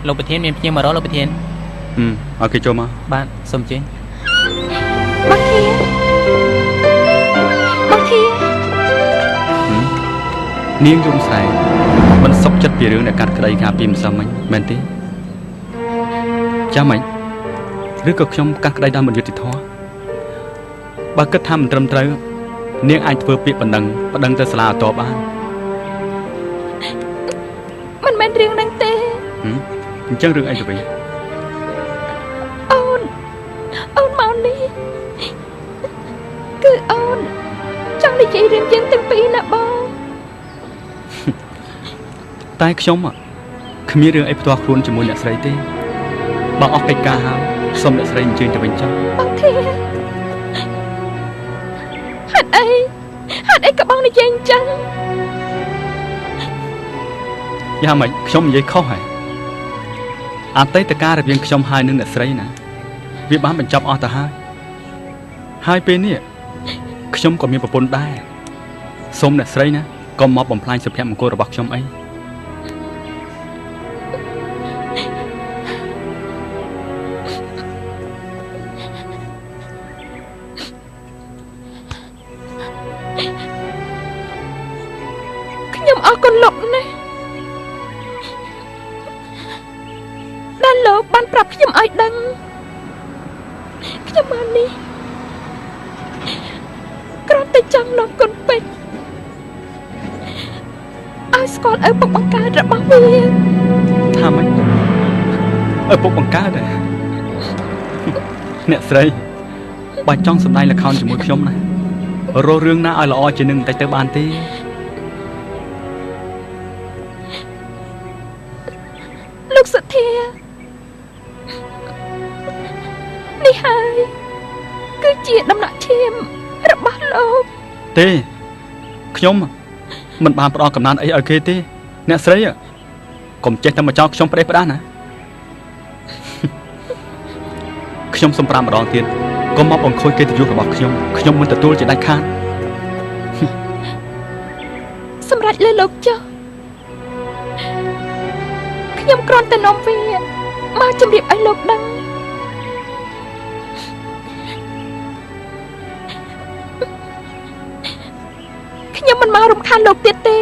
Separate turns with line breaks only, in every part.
លោកប្រធានមានភ្ញៀវមករកលោកប្រធាន
ឲ្យគេចូលមក
បាទសូមអញ្ជើញ
បងធាបងធា
នាងយំស្រែមិនសុខចិត្តពីរឿងអ្នកកាត់ក្តីកាលពីម្សិលមិញមែនទេចាំម៉េចឬក៏ខ្ញុំកាត់ក្តីដោយមិនយុត្តិធម៌បើគិតថាមិនត្រឹមត្រូវនាងអាចធ្វើពាក្យបណ្ដឹងប្តឹងទៅសាលាឧទ្ធរណ៍បាន
មិនមែនរឿងហ្នឹងទេ
អញ្ចឹងរឿងអីទៅវិញ
អូនអូនមកនេះគឺអូនចង់និយាយរឿងយើងទាំងពីរណាបង
តែខ្ញុំគ្មានរឿងអីផ្ទាល់ខ្លួនជាមួយអ្នកស្រីទេបើអស់កិច្ចការហើយសូមអ្នកស្រីអញ្ជើញទៅវិញចុះ
បងធាហេតុអីហេតុអីក៏បងនិយាយអញ្ចឹង
យ៉ាងម៉េចខ្ញុំនិយាយខុសហើយអតីតកាលរវាងខ្ញុំហើយនិងអ្នកស្រីណាវាបានបញ្ចប់អស់ទៅហើយហើយពេលនេះខ្ញុំក៏មានប្រពន្ធដែរសូមអ្នកស្រីណាកុំមកបំផ្លាញសុភមង្គលរបស់ខ្ញុំអី
ខ្ញុំអរគុណលោកណាស់ដែលលោកបានប្រាប់ខ្ញុំឲ្យដឹងខ្ញុំមកនេះគ្រាន់តែចង់នាំគុណពេជ្រឲ្យស្គាល់ឪពុកបង្កើតរបស់វា
ថាម៉េចឪពុកបង្កើតដែរអ្នកស្រីបើចង់សម្ដែងល្ខោនជាមួយខ្ញុំណារករឿងណាឲ្យល្អជាងនឹងបន្តិចទៅបានទេ
លោកសុធានេះហើយគឺជាដំណក់ឈាមរបស់លោក
ទេខ្ញុំមិនបានផ្ដល់កំណត់អីឲ្យគេទេអ្នកស្រីកុំចេះតែមកចោលខ្ញុំផ្ដេសផ្ដាសណាខ្ញុំសូមប្រាប់ម្ដងទៀតកុំមកបង្ខូចកិត្តិយសរបស់ខ្ញុំខ្ញុំមិនទទួលជាដាច់ខាត
សម្រាប់លើលោកចុះខ្ញុំគ្រាន់តែនាំវាមកជម្រាបឲ្យលោកដឹងខ្ញុំមិនមករំខានលោកទៀតទេ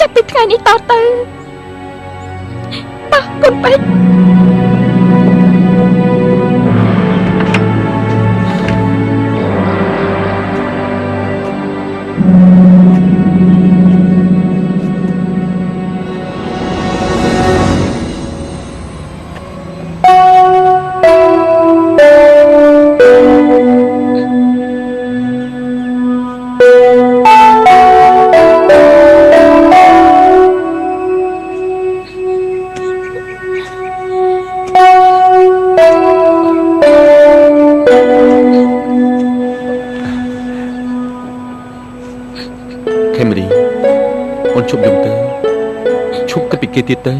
ចាប់ពីថ្ងៃនេះតទៅតោះគុណពេជ្រ
គេទៀតទៅ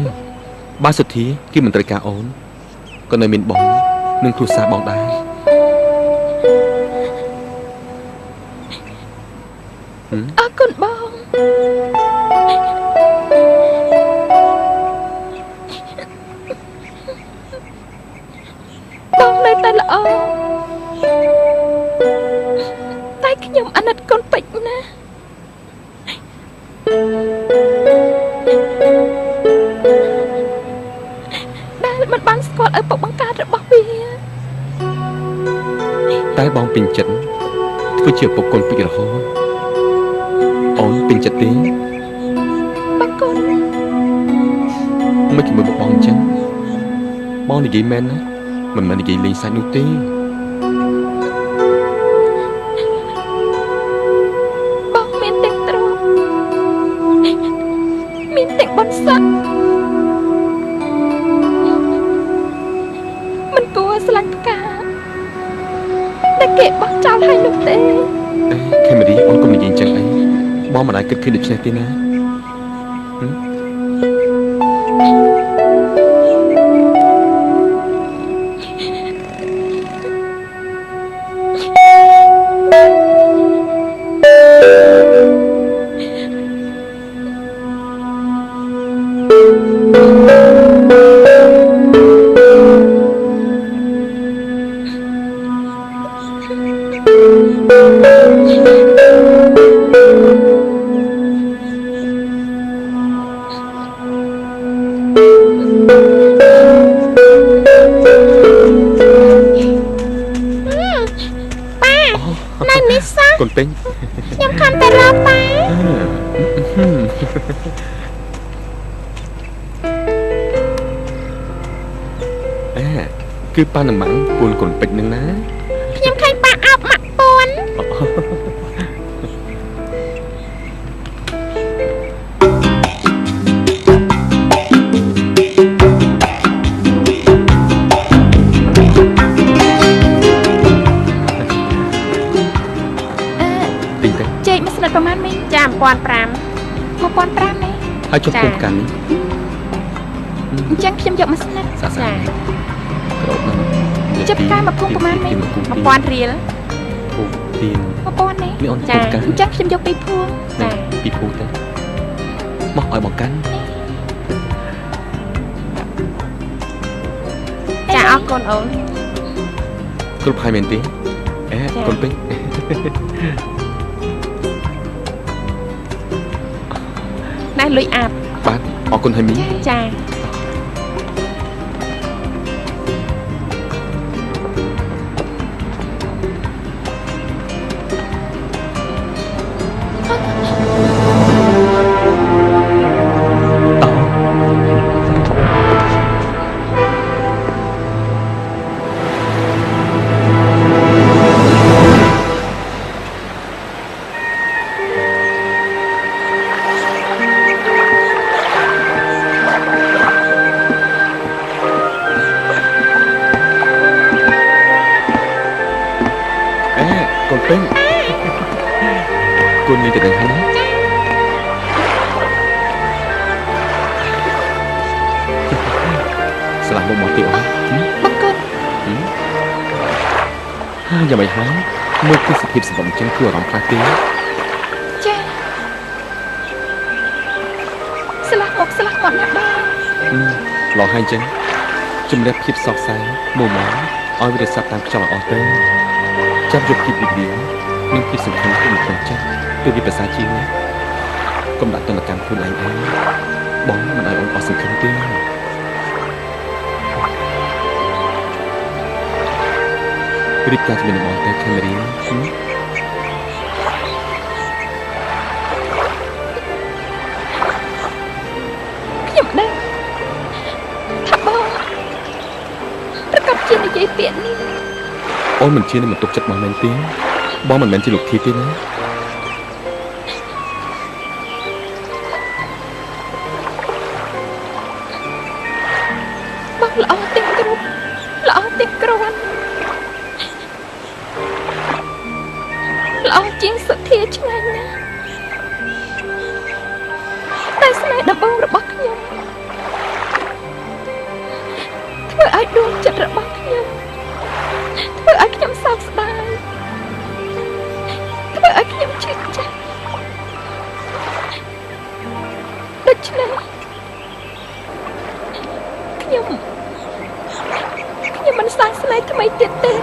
បើសុធាគេមិនត្រូវការអូនក៏នៅមានបងនិងគ្រួសារបងដែរ
អរគុណបងបងនៅតែល្អតែខ្ញុំអាណិតកូនពេជ្រណាស់មិនបានស្គាល់ឪពុកបង្កើតរបស់វា
តែបងពេញចិត្តធ្វើជាឪពុកកូនពេជ្ររហូតអូនពេញចិត្តទេ
បងកូន
មិនជាមួយបងអញ្ចឹងបងនិយាយមែនណាមិនមែននិយាយលេងសាច់នោះទេ
បងមានទាំងទ្រព្យមានទាំងបុណ្យស័ក្តិមិនគួរស្រឡាញ់ផ្កាដែលគេបោះចោលឲ្យនោះទេ
អេខេមរីអូនកុំនិយាយអញ្ចឹងអីបងមិនដែលគិតឃើញដូច្នេះទេណា
Thank you.
អេគឺប៉ាណាម៉ាំងពួនកូនពេជ្រនឹងណា
ខ្ញុំឃើញប៉ាអោបម៉ាក់ពួនចេកមួយស្និតប្រហែលមីងចា1500 1500នេះ
ហើយចុះគុំកាន់នេះ
អញ្ចឹងខ្ញុំយកមួយស្និតចា
ក្របហ្នឹង
ចាប់ផ្កាមួយភុំប្រហែលមីង1000រៀល
ភូទៀន
1000នេះចាអញ្ចឹងខ្ញុំយក2ភួងចា
2ភួងទៅមកឲ្យបងកាន់
ចាអរគុណអូន
គ្រប់ហើយមែនទេអេកូនពេញ
ណែលុយអាប់
បាទអរគុណហើយមីង
ចា
គុណនេះទៅដឹងហើយណាស្លាប់មកទៀតអូន
បងគុណ
ហើយយ៉ាងម៉េចហើយមើលទេសភាពសម្បត្តិអញ្ចឹងគឺអារម្មណ៍ខ្លះទេ
ចាស្លាប់មកស្លាប់មកណាស់បង
ឡោះហើយអញ្ចឹងជំរះភាពសោកសៅមួម៉ៅឲ្យវារសាត់តាមខ្យល់អស់ទៅចាប់យកភាពរីករាយនិងភាពសំខាន់ក្នុងក្នុងចិត្តគឺវាប្រសើរជាងណាកុំដាក់ទណ្ឌកម្មខ្លួនឯងអីបងមិនឲ្យអូនអស់សង្ឃឹមទេរៀបការជាមួយនឹងបងទៅខេមរី
ខ្ញុំដឹងថាបងប្រកាសជានិយាយពាក្យនេះ
អូនមិនជានឹងបន្ទុកចិត្តបងមែនទេបងមិនមែនជាលោកធីទេណា
បងល្អទាំងគ្រប់ល្អទាំងគ្រាន់ល្អជាងសុធាឆ្ងាយណាស់តែស្នេហ៍ដំបូងរបស់ខ្ញុំធ្វើឲ្យដួងចិត្តរបស់ខ្ញុំធ្វើឲ្យខ្ញុំសោកស្ដាយធ្វើឲ្យខ្ញុំឈឺចាប់ដូច្នេះខ្ញុំមិនសាងស្នេហ៍ថ្មីទៀតទេ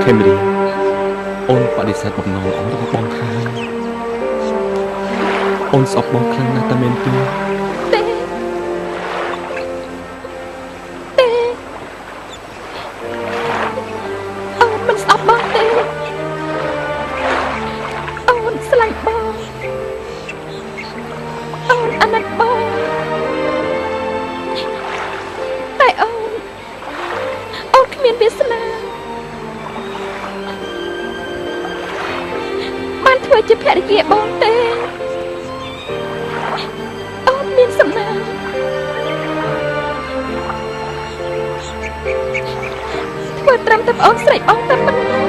ខេមរីអូនបដិសេធបំណងល្អរបស់បងហើយអូនស្អប់បងខ្លាំងណាស់តាមែនទេ
ទេទេអូនមិនស្អប់បងទេអូនស្រឡាញ់បងអូនអាណិតបងតែអូនគ្មានវាសនាបានធ្វើជាភរិយាបងទេអូនមានសំណាងធ្វើត្រឹមតែប្អូនស្រីបងតែប៉ុណ្ណោះ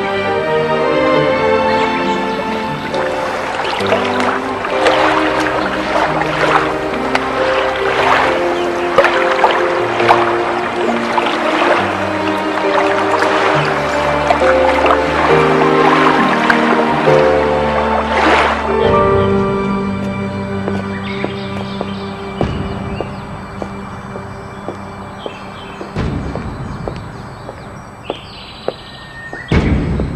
ខ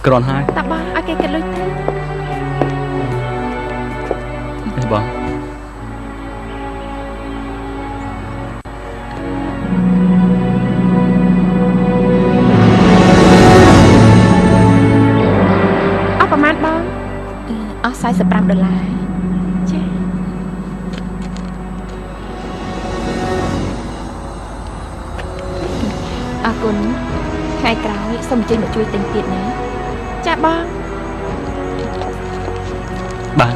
គ្រាន់ហើយ
តាបងឲ្យគេគិតលុយទៅ
នេះបង
អស់ប្រហែលបង
អស់45ដុល្លារ
ចា
អរគុណថ្ងៃក្រោយសូមអញ្ជើញមកជួយទិញទៀតណា
ចាបង
បាទ